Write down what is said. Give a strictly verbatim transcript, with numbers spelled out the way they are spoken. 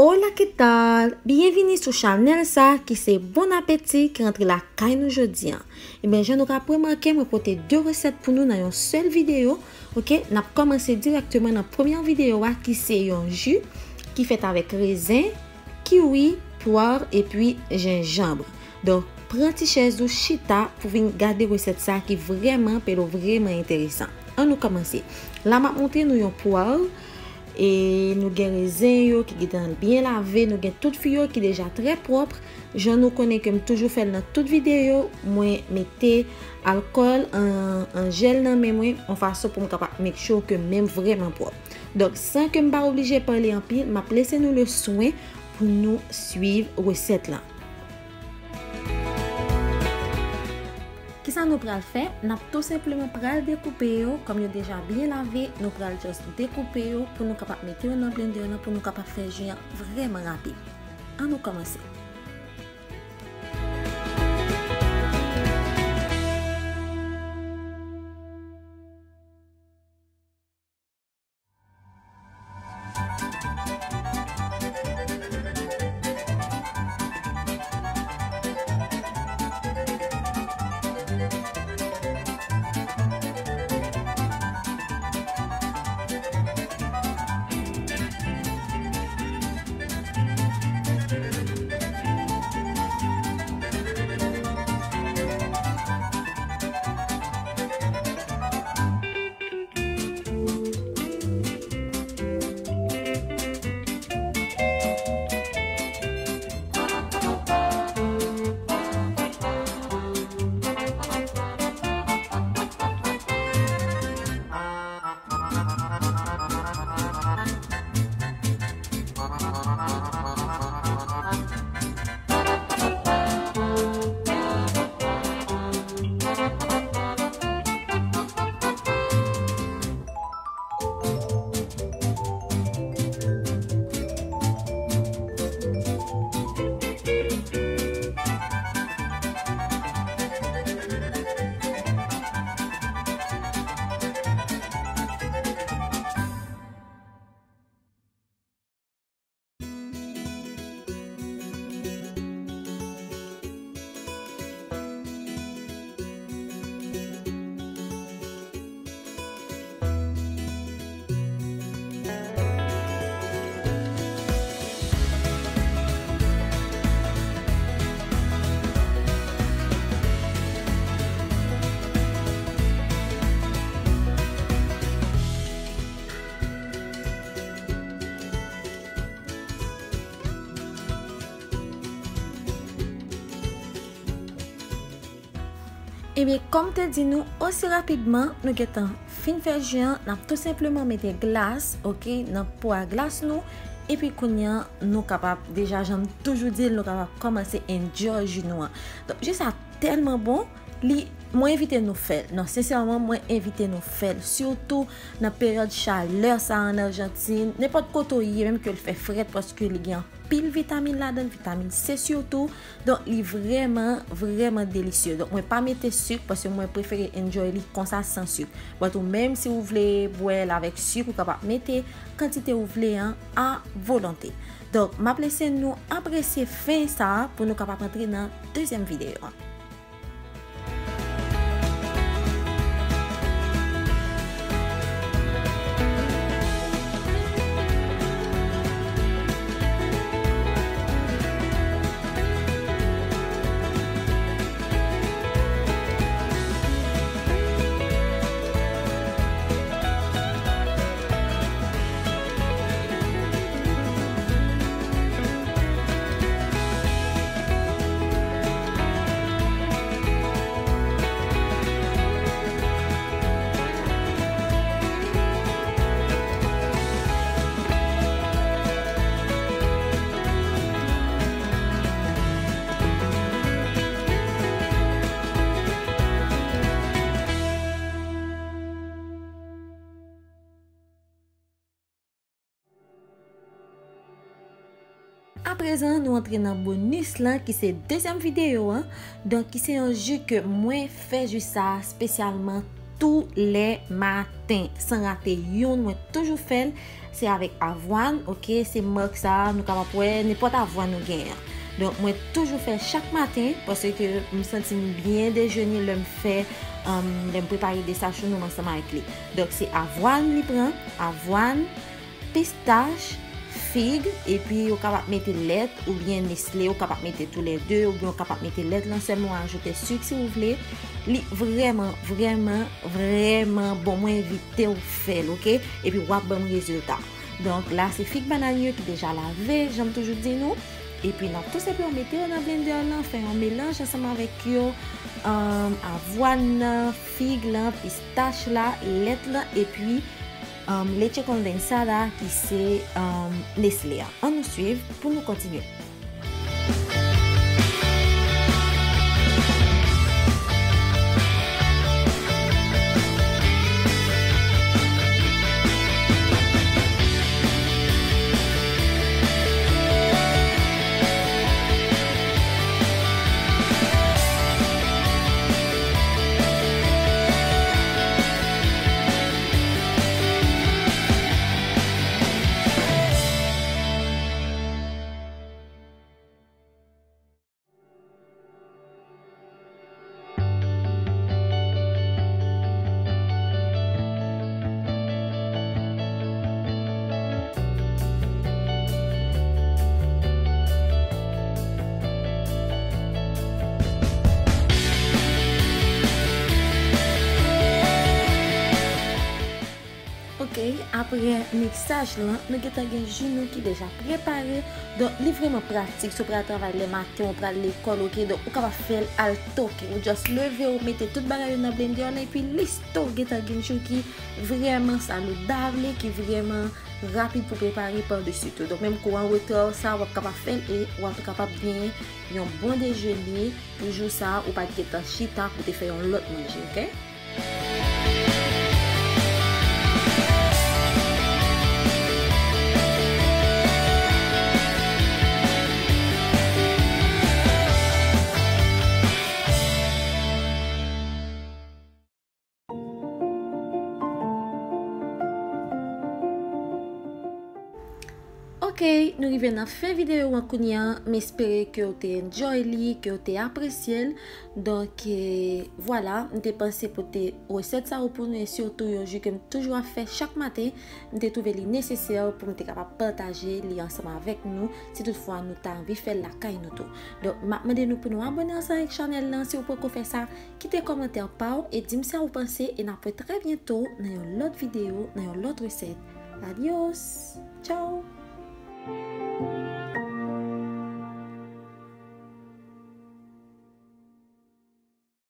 Hola, ¿qué tal? Byenvini sou chanèl sa ki se Bon Apeti ki rantre lakay nou jodi a. Ebyen, jan nou ka remake, mwen pote de resèt pou nou nan yon sèl videyo. Oke, n ap kòmanse dirèkteman nan premyè videyo a ki se yon ji ki fèt avèk rezen, kiwi, pwav epi jenjanm. Donk, pran ti chèz ou chita pou vin gade resèt sa ki vrèman, pero vrèman enteresan. Ann nou kòmanse. La, m ap montre nou yon pwav. E nou gen rezen yo ki gentan byen lave, nou gen tout fwi yo ki deja trè pwòp. Jan nou konnen ke m toujou fè l nan tout videyo, mwen mete alkòl an, an jèl nan men mwen, yon fason pou m kapab make sure ke men m vrèman pwòp. Donk, san ke m pa oblije pale anpil, m ap lese nou le swen pou nou swiv resèt la. Kisa nou pral fè? N ap tou senpleman pral dekoupe yo, kòm yo deja byen lave, nou pral just dekoupe yo pou nou kapab mete yo nan blender nan, pou nou kapab fè ji an vrèman rapid. Ann nou kòmanse. Ebyen, kòm te di nou, osi rapidman nou gentan fin fè ji an, n ap tou senpleman mete glas, oke, nan po a glas nou, epi kounye a, nou kapab, deja jan m toujou di l, nou kapab kòmanse enjoy ji nou an. Donk, ji sa tèlman bon, li, mwen envite nou fè l. Non, sensèman, mwen envite nou fè l. Sitou nan peryòd chalè sa ann Ajantin, nenpòt kote w ye, menm ke l fè frèt, paske li gen anpil vitamin ladan l, vitamin C sitou. Donk, li vrèman, vrèman delisye. Donk, mwen pa mete sik paske mwen prefere enjoy li konsa san sik. But ou menm, si w vle bwè l avèk sik, ou kapab mete kantite ou vle an a volonte. Donk, m ap lese nou apresye fen sa a pou nou kapab antre nan dezyèm videyo an. Aprezan, nou antre nan bonis lan, ki se dezyèm videyo an. Donk, ki se yon ji ke mwen fè ji sa a espesyalman tou lè maten, san rate yonn. Mwen toujou fè l, se avèk avwàn, oke? Se mark sa a, nou kapab wè nenpòt avwàn nou genyen an. Donk, mwen toujou fè chak maten, paske m santi m byen dejene lè m fè, um, lè m prepare desachou nou ansanm avèk li. Donk, se avwàn li pran, avwàn, pistach, fig, epi ou kapab mete lèt oubyen Nestlé, ou kapab mete toulède, oubyen ou kapab mete lèt lan sèlman, ou ajoute sik si ou vle. Li vrèman, vrèman, vrèman bon. Mwen envite w fè l, oke? Epi w ap ban m rezilta. Donk, la, se fig bannann yo ki deja lave, jan m toujou di nou. Epi, n ap tou senpleman mete yo nan blender lan, fè yon melanj ansanm avèk yo, um, avwàn nan, fig lan, pistach la, lèt lan, epi um, leche condensada, ki se, um, Nestlé a. Ann nou swiv pou nou kontinye. Ok, apre miksaj lan, nou gentan gen ji nou ki deja prepare. Donk, li vrèman pratik si w pral travay lè maten, ou pral lekòl, ok? Donk, ou kapab fè l al toke. Ou just leve, ou mete tout bagay yo nan blender lan, epi listo gentan gen ji ki vrèman saludable, ki vrèman rapid pou prepare padesi tou. Donk, menm kou an reta sa, w ap kapab fè l e w ap kapab gen yon bon dejene pou jou sa a, ou pa t gentan chita pou te fè yon lòt manje, ok? Ok, nou rive nan fen videyo an kounye a. M espere ke w te enjoy li, ke w te apresye l. Donk, eh, vwala, m te panse pote resèt sa yo pou nou, e sitou yon ji ke m toujou ap fè chak maten. M te twouve li nesesè pou m te kapab pataje li ansanm avèk nou, si toutfwa nou ta anvi fè l lakay nou tou. Donk, m ap mande nou pou nou abòne ansanm avèk chanèl lan, si w poko fè sa, kite kòmantè pa w e di m sa w panse, e n ap wè trè byento nan yon lòt videyo, nan yon lòt resèt. Adios! Tchao!